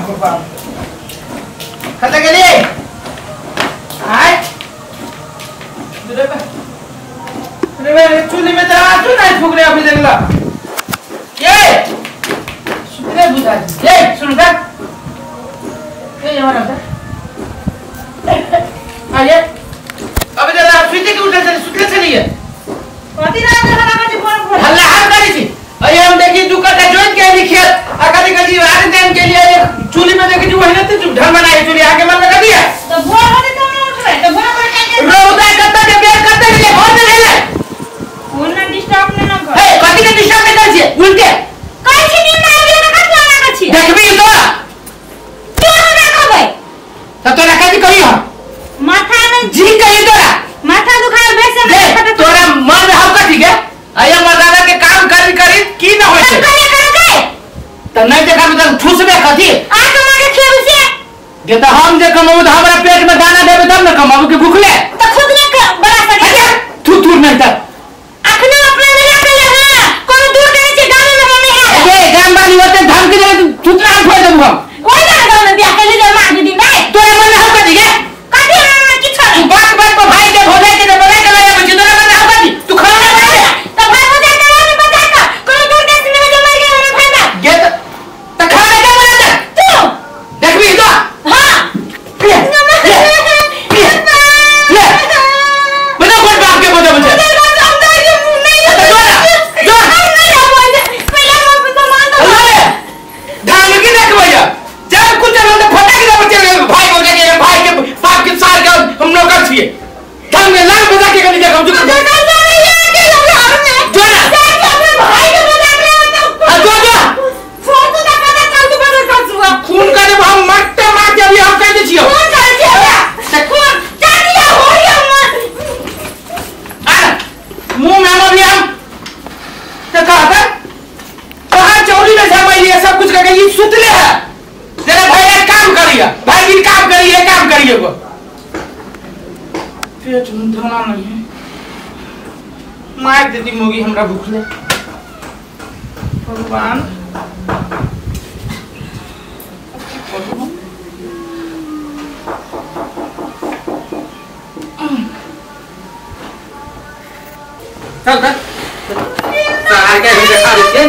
बाप रे बाप कत गेली आय रे बे रे चूल्ही में तो आजू नहीं फूक रे अभी देखला ये सुतरे बुझा ये सुन का ये हमारा था आये अबे जरा सुते के उठे चले सुतले चलिए कथि ना हल्ला कथि फोन फोन हल्ला हम करी छी अरे हम देखी दू कट्टा जोत के आली खेत आ कथि कथि आर टाइम के लिए चूल्ही में देखी जो वही ते ढंग बनाई चूल्ही आगे मन लगा दिया तो भोर होते तो न उठबै तो भोर पर के रौदा कत्ता के बेर कत्ता के भोर में भेलै फोन ना डिस्टर्ब न ना कर ए कथि के डिस्टर्ब नहीं करै छी उल्टे कहै छी नींद आबि गेल त कथि आना छी देखबी तोरा तोरा हमरा कहबै त तोरा कथि कही हम माथा में जी कही तोरा माथा दुखाय भैसे दे तोरा मन में हम कथि के अये मर्दाना के काम करी करी की न होय छै करे करे के त नहीं देखा त ठुसबे कथि आ कमा के खेबे से जे त हम जे कमाबू त हमरा पेट में दाना देबे तब न कमाबू के भूखले त खुद ने बड़ा सके थू थू नहीं त अखने अपने में रख ले हां कोनो दूर करे छै गाम में हम नहीं है ए गाम वाली होते धमकी देबे थुतरा हम फोड़ देबू हम ओइ ना गाम में बियाह के ले जा मार दी नहीं तोरा मन में हम कथि के कथि हमरा किछ तू बात बात पर भाई के भोजाई के बोला के लगा छी तोरा मन में हम कथि तू खाना बना दे त भाई भौजाई के में बचा के कोनो दूर देश में जो मर गेल हमरा भाई बा गे त खाना के बना दे तू देखबी तो हां ले ले बता कोन बाप के बोझा बचे सुतले है तेरे भाई एक काम करिए भाई जी काम करिए काम करिए को पेट में धना नहीं है मार देती मोगी हमरा भूखले भगवान चल चल सार के देखा दे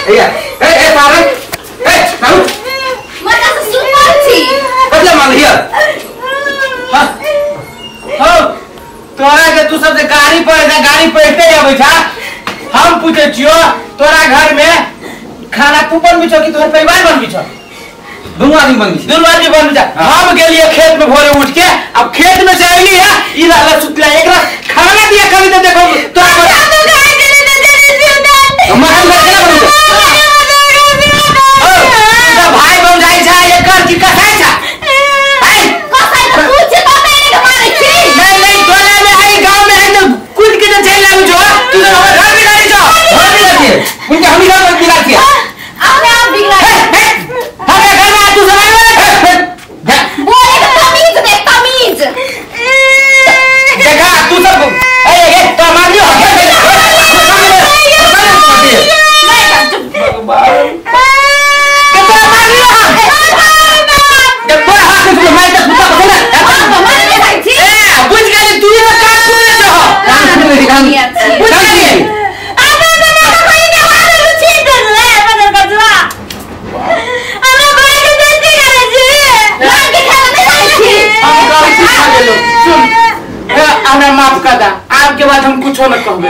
ए ए सारे ए सारू मजा से सुपर छी कतला मान लिया हां हां तोरा के तू सब जे गाड़ी पर जा गाड़ी पढ़ते आबै छा हम पूछे छियो तोरा घर में खाना तू बनबी छो कि तोहर परिवार बनबी छो? दुनू आदमी बनबी छी। दुनू आदमी बनबी छा। हम गेलिए खेत में भोरे उठ के, अब खेत में से अइली है ई रहला सुतला, एकरा खाना दिया कभी तो देखो तोरा हम घर केना बनबी छो? भाई भौजाई छा एकर की कसाई छा? भाई कसाई त पूछ त मेरे के मारे छी। नहीं नहीं टोला में है गांव में है तो कूद के तो चल आबू छो, तू तो हमर घर बिगाड़ी छो। घर बिगाड़ी छियै उनके हम घर बिगाड़ी छियै। अपने आप बिगड़ा हमरा घर में तू सब आबे बोले के तमीज देख तमीज देखा तू सब ए ए तो मार लियो माफ कर दा, आपके बाद हम कुछ न कहबे।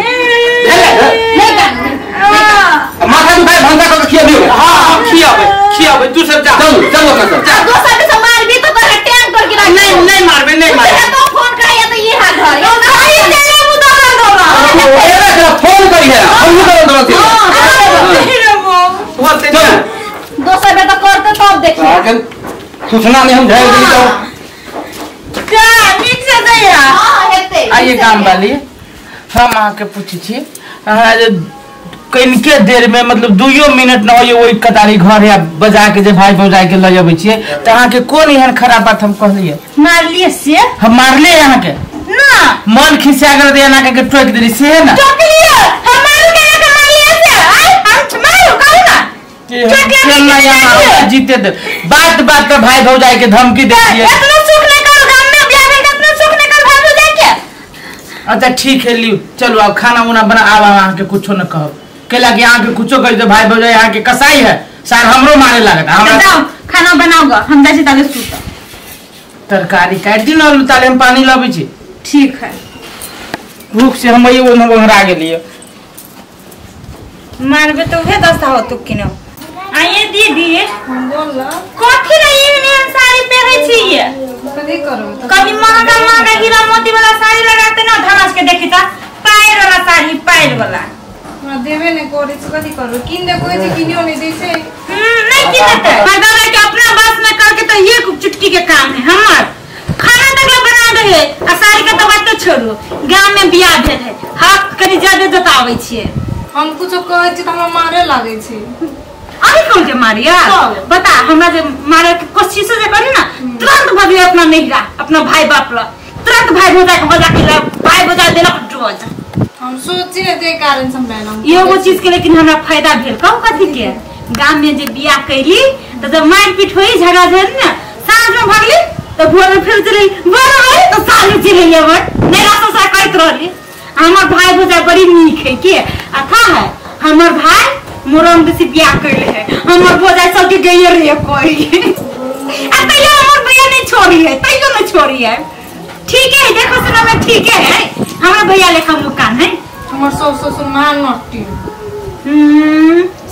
माथा दुखाए भंसा कर खियाबियो। हां हम खियाबे खियाबे, तू सब जा। चल चल अपना सब जा। दोसर के मारबी तो तोरा टैंग करके राख। नहीं नहीं मारबे नहीं मारबे। तो फोन कराया तो ये हाथ धर यो नहीं तेरे मुंह दबा दबा। एरा के फोन करी है हम कर दो से। बोलते चल दोसर में तो करते तब देखिए। आगे सूचना नहीं हम जाए तो का निक से दैया। हां हेते आइए काम वाली हम अहाँ के पूछै छी कनिके देर में मतलब 2 मिनट न होइए ओहि कतारी घर या बजा के जे भाई भौजाई के लऽ अबै छियै तऽ अहाँके कोन एहन खराब बात हम कहलियै? मारलियै से? हम मारलियै अहाँके? ना मन खिसिया गेल तऽ एना के टोकि देली से ना? टोकलियै हम मारू के ना मारलियै से? आइ हम मारू कहू ना। के जीते दे बात बात पे भाई भौजाई के धमकी दे दिए। इतना सुख नहीं कर गांव में बियाह भेल इतना सुख नहीं कर भाई भौजाई के। अच्छा ठीक है लियो चलो अब खाना उना बना आवा अहाँ के कुछो न कहब केला कि अहाँ के कुछो कह दे भाई भौजाई अहाँ के कसाई है सार हमरो मारे लागत। हमरा जाओ खाना बनाओगा हम जाइ छी ताले सुत। तरकारी काट दी न ताले हम पानी लाबै छी। ठीक है भूख से हम ये ओन ओंघरा गेलिए। मारबे तो उहे दशा होतु किनो। आइए दीदी बोल ना कथी रे एहन साड़ी पहिरै छी ये? कथी करब कभी महंगा महंगा हीरा मोती वाला साड़ी लगाते ना धमास के देखी त पायर वाला साड़ी पायर वाला हमरा देबे नै करै छै कथी करब किन दे कोइ छै किनियो नै दै छै। नहीं किनते मर्दाना के अपना बस में करके तो एक चुटकी के काम है। हमर खाना तक ला बना दे है आ साड़ी के तो बात छोड़ू गांव में बियाह भेल है हक कनी ज्यादा जताबै छियै। हम कुछो कहै छी त हमरा मारे लागै छै। अभी कौन के मारिया बता हमरा जे मारे के कोशिश जे करी ना तुरंत भगले अपना नैहरा अपना भाई बाप ला तुरंत भाई भौजा के बजा के ला भाई भौजा देलक डोज। हम सोची ने ते कारण से हमरा एगो चीज के लेकिन हमरा फायदा भेल कहू कथी के गांव में जे बियाह कैली त जब मारपीट होई झगड़ा भेल ना साँझ में भगली त भोर में फिर चली भोर होई त साँझ में चली अबर नैहरा ससुरा करैत रहली। हमर भाई भौजा बड़ी नीक है के आ का है हमर भाई मोरंग बेसी बियाह कैले है हमर भौजा सबके गई रहे कोई आ तैयो हमर भैया नहीं छोड़ी है तैयो नहीं छोड़ी है। ठीक है देखो सुनो में ठीक है हमरा भैया लेखा मुकान है। हमर सास ससुर महान नट्टी।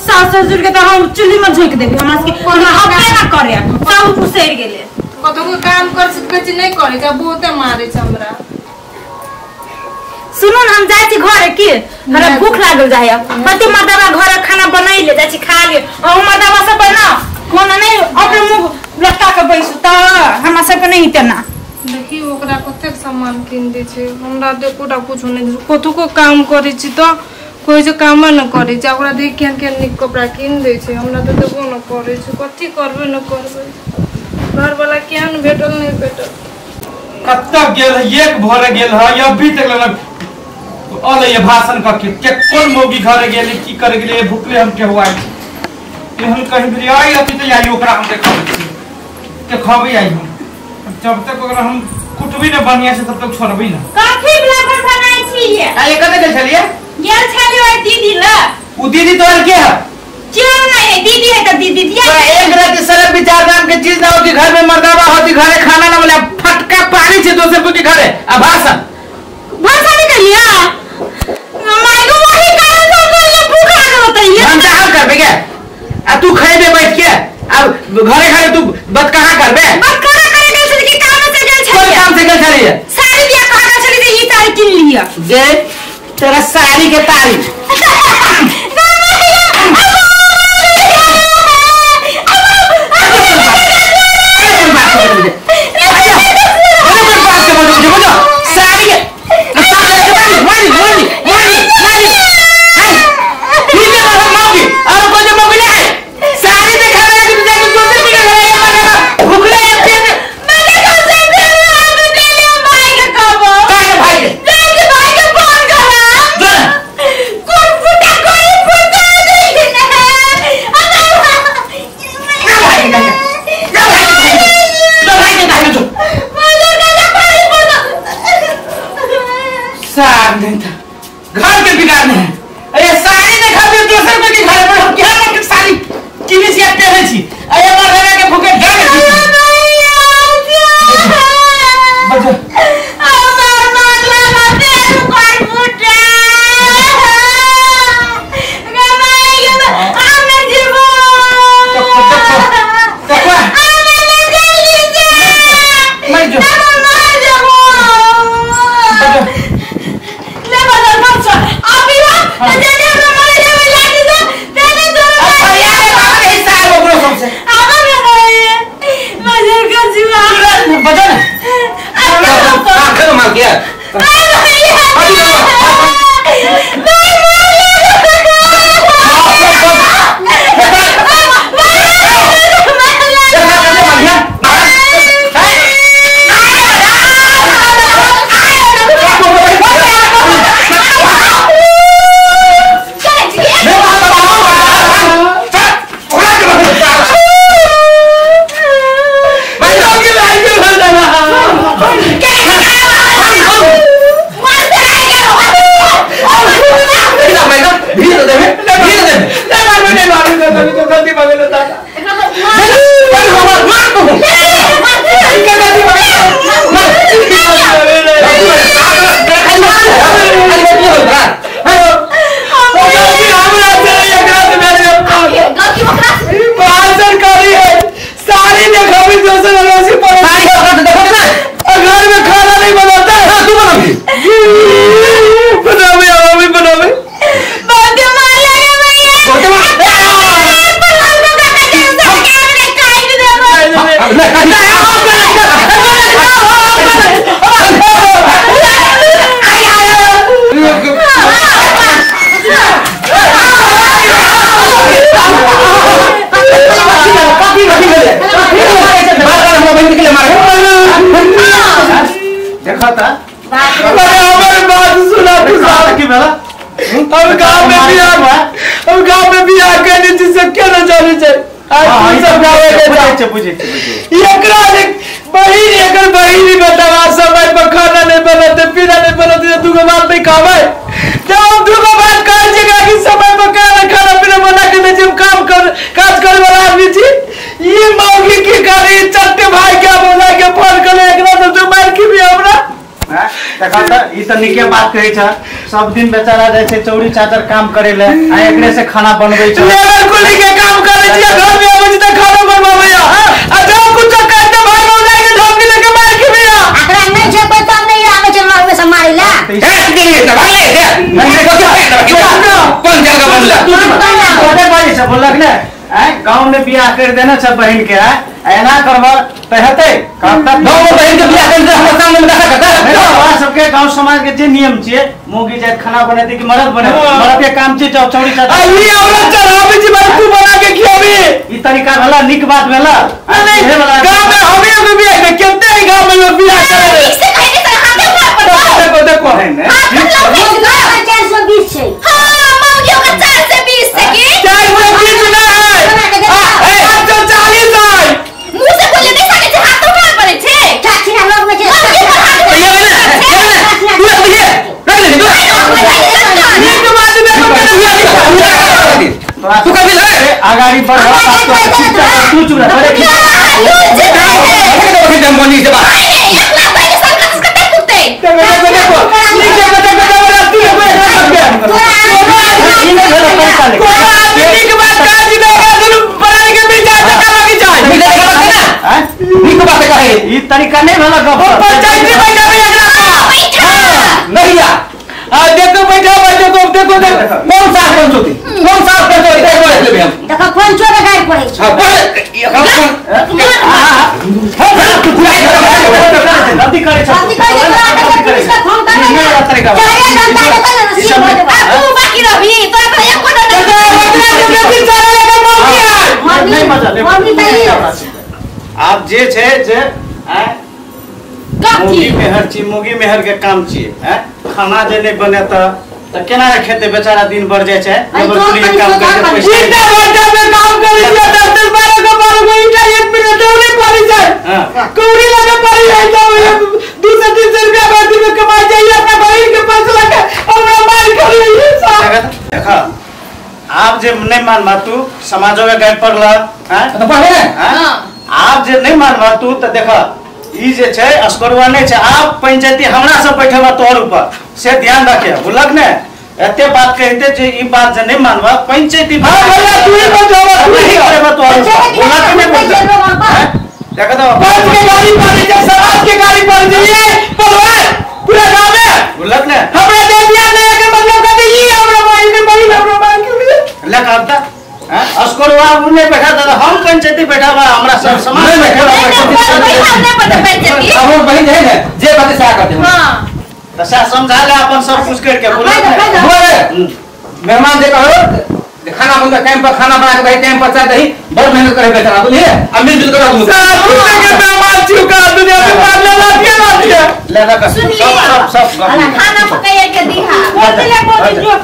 सास ससुर के तो हम चूल्ही में झोंक देबी हमरा सबके हमरा हबे ना करे सब उसैर गेले। कतको काम कर सकै छी नहीं करे छै बहुते मारे छै हमरा। सुनो न हम जाइ छी घरे के हमरा भूख लागल जाय पति मर्दाबा घरे खाना बनाइ ले जाइ छी खा ले आ मर्दाबा सब बना कोना नहीं अपने मुंह लटका के बैसु त हमरा सब नहीं तेना। देखी ओकरा कतेक सामान किन दै छै हमरा त एकोटा कुछो नै दै छै। कतको काम करै छी त कोइ जे काम न करै छै ओकरा देख केहन केहन नीक कपड़ा किन दै छै हमरा त देबो न करै छै। कथी करबै न करबै घरवाला केहन भेटल नहि भेटल। कतऽ गेल है एक भोरे गेल है अभी तक लग अले ये भाषण करके के कोन मौगी घरे गेली की करे गेली भुखले हम के हुआ एहन कहीं भी आई अति त आई ओकरा हम देखबै छी देखबै आई हम जब तक ओकरा हम कुटबी न बढ़िया से तब तक छोड़बी न। कथी बला बनाई छी ये आ ये कते गेल छलिए? गेल छलिए ओइ दीदी ल। उ दीदी तोहर के है? क्यों नहीं है दीदी है त दीदी दिया तो एक रात शर्म विचार नाम के चीज ना होती घर में मर्दावा होती घरे खाना ना बना फटका पानी छे दोसर के घरे आ भाषण भाषण नहीं करिया माय गो वही कारण से बोले भूख लागल होतै ये हम कहां करबे के आ तू खैबे बैठ के अब घरे घरे तू बत कहां करबे? बत कहां करे गेल छली कि काम से गेल छली? कोन काम से गेल छली? साड़ी दिया कहां गेल छली जे ई साड़ी किन लिया गे तेरा साड़ी के तारी। भाई के फोन करा। देखता अरे हमर बात सुना तू साहब की भेला हम गांव में भी आ हम गांव में भी आ के नीचे से केना जाने छै आज तू सब गावे के जा बुझै छै बुझै छै एकरा बहिन एकर बहिन बतावा समय पर खाना नहीं बनाते पीना नहीं बनाते दूगो बात नहीं खावे जब हम दूगो बात कहै छै कि समय पर खाना खाना पीना बना के नहीं हम काम कर काज करे वाला आदमी छी ये मौगी की करी चट्टे भाई के बोला के फोन करे एकरा तो तू मार के भी हमरा हां देखा त ई त निके बात कहै छ सब दिन बेचारा जाय छै चौरी चादर काम करे ले आ एकरे से खाना बनबै छै लेबर कुली के काम करे छी घर में आबै छी त खाना बनबाबै आ जब कुछ कहते भाई बोला के धमकी लेके मार के भी एकरा नहीं छै कोई तब नहीं आबै छै मार में से मारै ला ए नहीं भागले नहीं कौन जगह बनला कोने बाजी छै बोललक ने आय गांव में बियाह कर देना छै बहिन के आय एना करब त हेतै गांव में बहिन के बियाह कर दे हमर सामने में देखा करता हमरा सबके गांव समाज के जे नियम छै मौगी जात खाना बनेतै कि मर्द बने मर्द के काम छै चौरी चादर आ ई हमरा चढ़ाबै छी भाई तू बना के खियाबी ई तरीका भेला निक बात भेला नहीं गांव में हमें एगो बियाह के केते ही गांव में लोग बियाह करे ठीक से कहि दे हाथे उठा पर देखो देखो हाथ लग 420 छै हां मौगी ओकर 420 से की 420 ना है 440 है मुंह से बोले नहीं सके छै हाथ उठा पड़े छै चाची ना लोग में छै ये तू ये रख ले तू एक बात में तू कभी ले आगाड़ी बढ़ तू चुप रह अरे की हम बोली से बात एकला भाई के संग कते कुत्ते देखो देखो देखो नीचे देखो देखो तू देखो ई नहीं भेला पैसा ले कोई आदमी के बात काज दे दुनु पराई के बीच जा टका लगी जाए हैं नीक बात कहे ई तरीका नहीं भेला गप पंचायती बैठा भी एकरा बैठा नहीं या आ देखो बैठा बैठो देखो देखो देखो कौन साफ कौन चोती कौन साफ कर चोती देखो ले हम देखो फोन छोड़ के गाड़ी पड़े छै हां बोल गलती करे छै गलती करे छै तोरा पुलिस का फोन कर नहीं वाला तरीका चाहे घंटा के चल रसीद हो जेबा आ तू बाकी रहबी तोरा पर एको डर नहीं मजा ले मम्मी तई आप जे छै जे हैं मोगी मेहर छी मोगी मेहर के काम छियै हैं खाना जे नहीं बने त त केना खेते बेचारा दिन भर जाय छै लेबर कुली के काम करके पैसा ईटा भट्टा में काम करे छियै 10 10 12 को 12 को ईटा एक मिनट दौड़े पड़ी जाए हां कौड़ी लगे पड़ी जाए तो 200-300 रुपया भर्ती में कमा जाइए अपना बहिन के पैसा लगे हमरा मार कर रही साहब देखा आप जे नहीं मानबा तू समाजो के गाइड पड़ल हैं तो पढ़े हैं? आप जे नहीं मानबा तू त देखा ई जे छै अस्करवा नहीं छै आप पंचायती हमरा सब बैठेबा तोहर ऊपर से ध्यान रखे बुझलक ने एते बात कहते जे ई बात जे नहीं मानबा पंचायती हां भैया तू ही बचावा तू नहीं ही करेबा तोहर ऊपर बुझलक ने नहीं देखा तो पंच के गाड़ी पड़ी जाए समाज के गाड़ी पड़ी जाए ये परिवार पूरा गांव में बुझलक ने हमरा दे दिया नहीं के मतलब कथी ई हमरा बहिन के बहिन हमरा बहिन के ले कहता हैं अस्करवा उ नहीं बैठा था हम पंचायती बैठाबा हमरा सब समाज नहीं बैठेबा नहीं बैठा नहीं पड़ते पंचायती अब बहिन है ने जे बात से करते हां दशा समझा ले अपन सब कुछ करके बुझलक ने बोले मेहमान जे कहो खाना बनता टाइम पर खाना बना के दही टाइम पर चाय दही बड़ मेहनत करे बेचारा बुझलिए आ मिलजुल कर रखू साहब तू के मेहमान छी का दुनिया में पागल लाती लाती ले रख सब सब सब गप खाना पकाइए के दीहा बोलते ले बोलते जो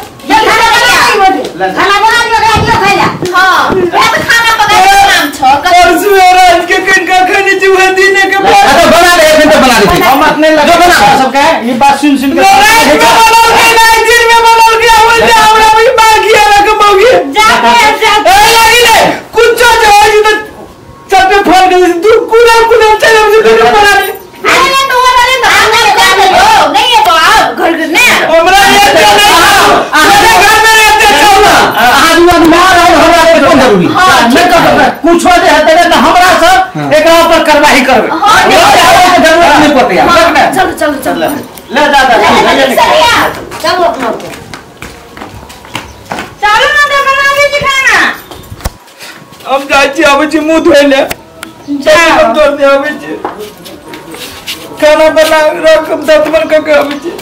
खाना बना खाना बना दियो एकरा दियो खाइला हां ए त खाना पकाइ के काम छ परसों रात के किनका खाने छी वह दिन के बाद तो बना दे एक घंटा बना दे हम अपने लगे जो बना। सब के ई बात सुन सुन के रात में बनल के नाइट दिन में बनल के आवल जे हमरा भी बाकी है रख मौगी जा के जा ए लागी ने कुछ जो हो जी तो सब पे फोन कर तू कुना कुना चल हम से तू बना दे अरे तो वो वाले तो हम नहीं हो नहीं है तो आओ घर घर ने हमरा ये नहीं मेरे घर में रहते चल अहाँ दू आदमी ना रहो हमरा के कोन जरूरी नहीं कहब कुछो जे हेतै ने तऽ हमरा सब एकरा ऊपर कार्रवाई करबै हां जरूरत नहीं पड़ते यार चलो चलो चलो ले जा जा सरिया चलो अपना के चलो ना तो बना लीजिए खाना हम जाइ छी आबै छी मुंह धोइ ले जा हम तोड़ आबै छी खाना बना रख हम दतमन कऽ के आबै छी।